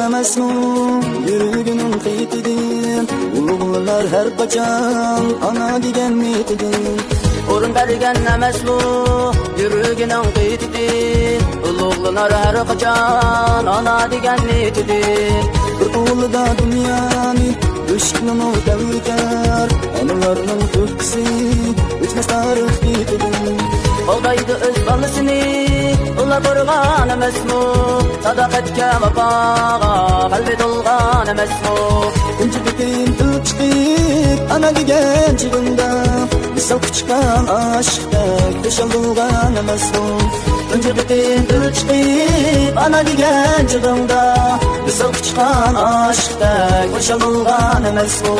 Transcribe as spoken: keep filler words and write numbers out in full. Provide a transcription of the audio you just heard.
ئەمەسمۇ يۈرىكىنىڭ قېيىتىدىن، ئۇلۇغلىنار ھەر قاچان ئانا دېگەن نىيىتىدىن. ئورۇن بەرگەن ئەمەسمۇ يۈرىكىنىڭ قېيىتىدىن، ئۇلۇغلىنار ھەر قاچان ئانا دېگەن نىيىتىدىن. بىر قولىدا دۇنيانى، بۆشۈكنىمۇ تەۋرىتەر، ئانىلارنىڭ تۆھپىسى ئۆچمەس تارىخ بېتىدىن. قوغدايدۇ ئۆز بالىسىنى، ئۇلار قورغان ئەمەسمۇ؟ ساداقەتكە، ۋاپاغا قەلبى تولغان ئەمەسمۇ؟ تۇنجى قېتىم تىل چىقىپ ئانا دېگەن چېغىڭدا، ۋىسال قۇچقان ئاشىقتەك خۇشال بولغان ئەمەسمۇ؟ تۇنجى قېتىم تىل چىقىپ ئانا دېگەن چېغىڭدا، ۋىسال قۇچقان ئاشىقتەك خۇشال بولغان ئەمەسمۇ؟